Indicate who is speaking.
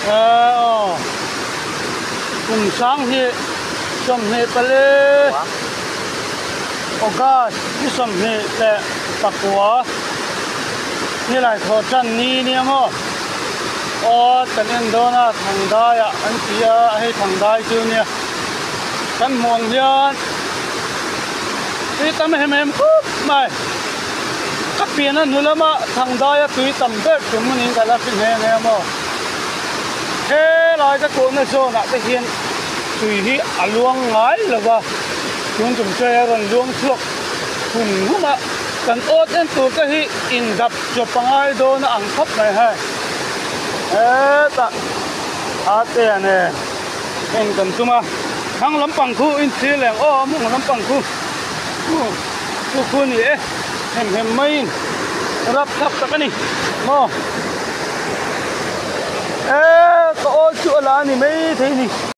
Speaker 1: Aw kum sang hi 24 August ni 29 nilai thawh tan ni nia maw aw kan en dawn a Thangdai ah an ti a hei Thangdai chu nia kan hmuh ang hian tui tam hem hem khawp mai ka pian a hnu lama Thangdai a tui tam ber tum niin ka la hre nghe nghe maw helai ka kawhna zawn ah te hian tui hi a luang ngai lo va tun tum chuan a rawn luang chhuak hum hum a kan awt en tur te hi indap chawp a ngai dawn a ang khawp mai hei hetah a te a nen en kan tum a thlang lampang khu inthlir leh ang aw a mawng lampang khu chu khu a ni e hem hem maiin rapthlak tak a ni maw e ka awl chu a la a ni maithei a ni.